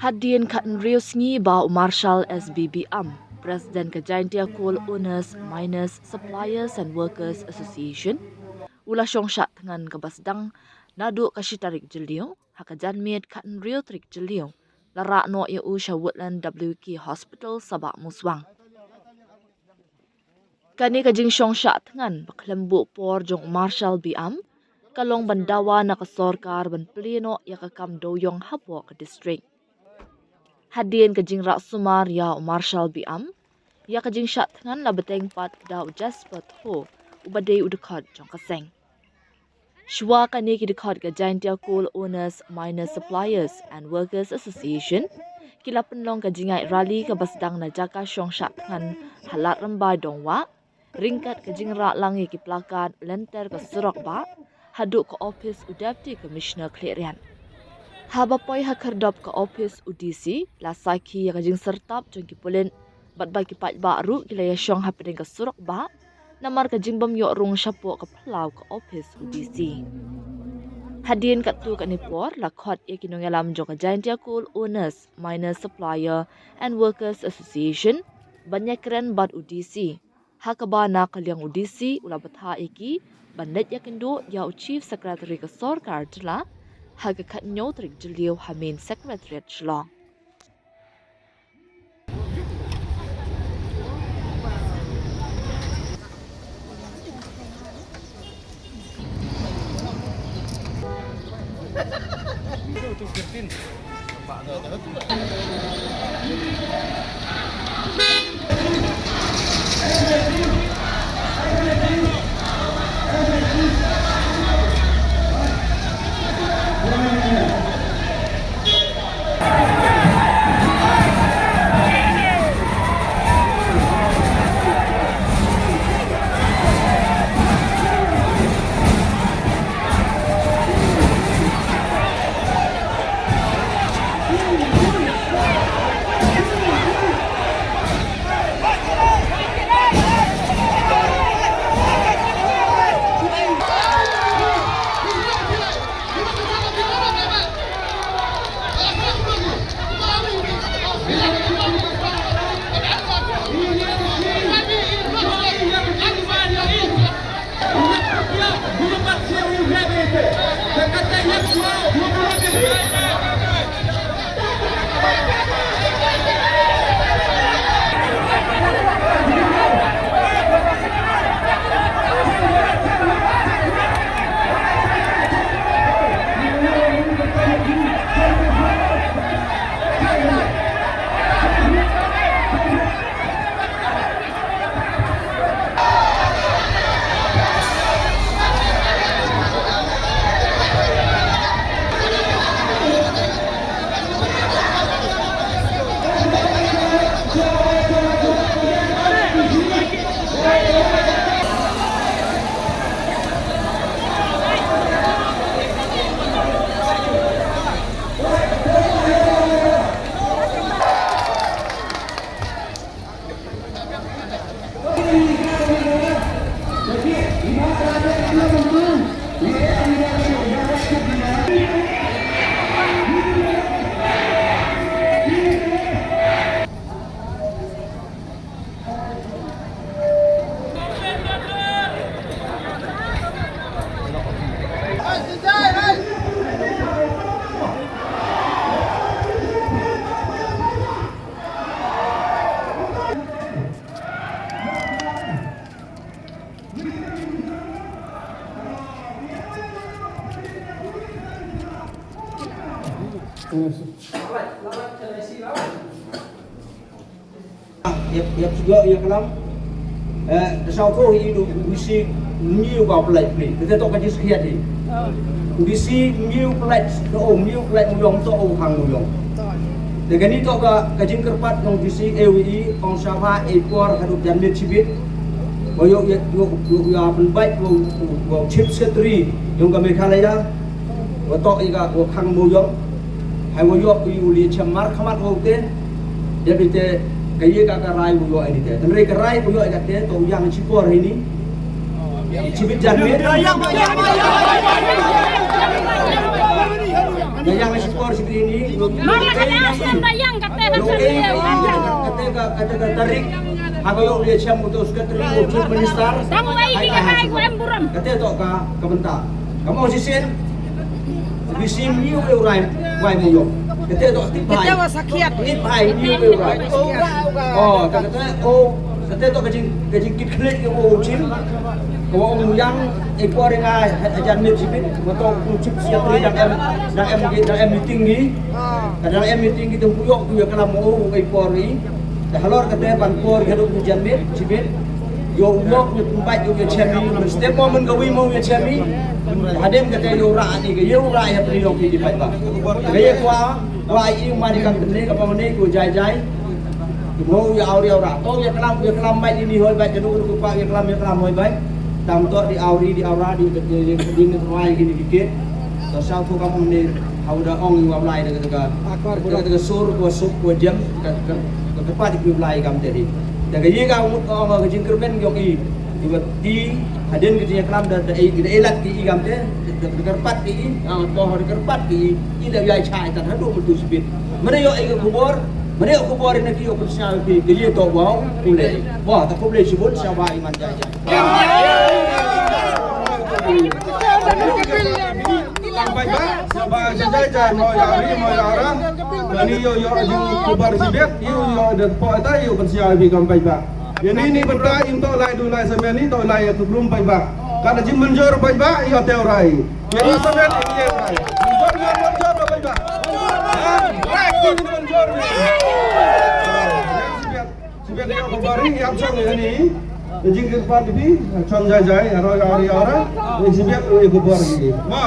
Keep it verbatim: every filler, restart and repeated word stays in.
Hadien khathynriew sngi ba u Marshal S B Biam, President ka Jaintia Coal Owners, Miners, Suppliers and Workers Association, u la shong shah thngan kaba sdang naduh ka shi tarik Jylliew ha ka janmiet khathynriew tarik Jylliew, la rah noh ïa u sha Woodland W K Hospital Sabah Muswang. Kane ka jingshong shah thngan ba khlem buh por jong u Marshal Biam ka long ban dawa na ka sorkar ban plie noh ïa ka kam dewïong hapoh ka district. Hadien ka jingrah sumar ïa u Marshal Biam, ïa ka jingshah thngan la bteng pat da u Jasper Tho, uba dei u dkhot jong ka seng. Shuwa kane, ki dkhot ka Jaintia Coal Owners, Miners, Suppliers and Workers Association ki la pynlong ka jingïaid rally kaba sdang na jaka shong shah thngan ha Lad Rymbai Dongwah, ryngkat ka jingrah lang ïa ki placard lynter ka surok bah haduh ka ophis u Deputy Commissioner Khliehriat. Haba poi ha khyrdop ka ophis u D C, la sakhi ïa ka jingsyrtap jong ki pulit, bad ba ki paidbah ruh ki la ïashong hapdeng ka surok bah namar ka jingbym ïoh rung shapoh ka phyllaw ka ophis u D C. Hadien katto katne por, la khot ïa ki nongïalam jong ka Jaintia Coal Owners, Miners, Supplier and Workers Association ban ïakren bad u D C, ha kaba na ka liang u D C u la bthah ïa ki ban leit ïakynduh ïa u Chief Secretary ka sorkar jylla ha ka khathynñiew tarik Jylliew ha Main Secretariat Shillong. Ïa, ïa, ïa, ïa klam. Eh, da shu ko hi u D C, ngi u ba pynlait pli. Kata to ka jingskhiat hi. U D C ngi u pynlait, to ngi u pynlait u ïong, to u hang u ïong. Te kani to ka, ka jingkyrpad nong D C A W E, ong sha ba e por haduh janmiet shibit. Wa ïoh ïa, ïoh, ïoh ïa pynbeit wa, wa Chief Secretary yong ka Meghalaya. Wa toh ïa ka wa khang mo yong. Hai wa ïoh ïa u li chem mar khmat wa u te. Ïa bi te ka ïa ka ka rai wa ïoh ïa ni te. Tang rai ka rai wa ïoh ïa ka te to yang chi por hi ni. Chi bit jan ni. Yang chi por chi bit ni. Mar la ka da sem da yang ka te ha ka te ka ka te ka tarik. Ha ka ïoh li chem u to Secretary u Chief Minister. Dang wei ki ka hai wa em buram. Ka te to ka ka bynta. Ka mo si sen. Bi sim ni u rai wai mo yong. Ka te to tip hai. Ka te wa sakhiat. Tip hai ni u rai. Oh, ka te oh, ka te to ka jing ka jing kit khlieh u chim. Ka wa ong yang e por nga ha jan mit jibit. Wa to u chip siap ni dang em dang em dang em meeting ni. Ka dang em meeting ki tu yok tu ya kala mo u e por ni. Te halor kate ban por ka duk jan mit, chibit. Yo u yok ni pumpai yo ya chemi, men step mo men ka wi mo ya chemi. Hadem kate yo ra ni ka yo ra ya pri yo ki di pai ba. Ka ye kwa, kwa i ma di kan tene ka mo ni ko jai jai. Mo ya au ya ra. To ya kalam ya kalam bai ni hoi bai ka duk ko pa ya kalam ya kalam hoi bai. Tam to di au ri di au ra di di ni rwai ki ni ki. To sa ko ka mo ni hau da ong wa lai da ka. Ka ka sur ko suk ko jem ka ka ka pat ki lai kam te di. Da ka yi ka mut ong ka jingkyrmen yong i. Iwa ti hadin ka jingklam da da i da elat ki i kam te. Da kyrpat ki i. Ah, to da kyrpat ki i. I da yai chai tan hadu mutu sipit. Mana yo i ka khubor. Mana yo khubor ina ki yo pun sha ki ki ye to wow kule. Wah, ta kule sibut sha wa i man jai jai. Kam paidbah, sha ba jai jai jai mo ya ri mo ya ra. Ani yo yo jing kubar sibet, yo yo de po ta yo kan sia bi kam paidbah. Ini ni benta im to lai du lai semen ni to lai tu belum paidbah. Kada jing menjor paidbah yo teu rai. Ini semen ini rai. Menjor menjor paidbah. Rai ini menjor. Sibet. Sibet ïa ka bari ïa chong ïa ni. Jingkyrpad phi chong jai jai aro ïa ri ora. Sibet ïa ka bari. Ma.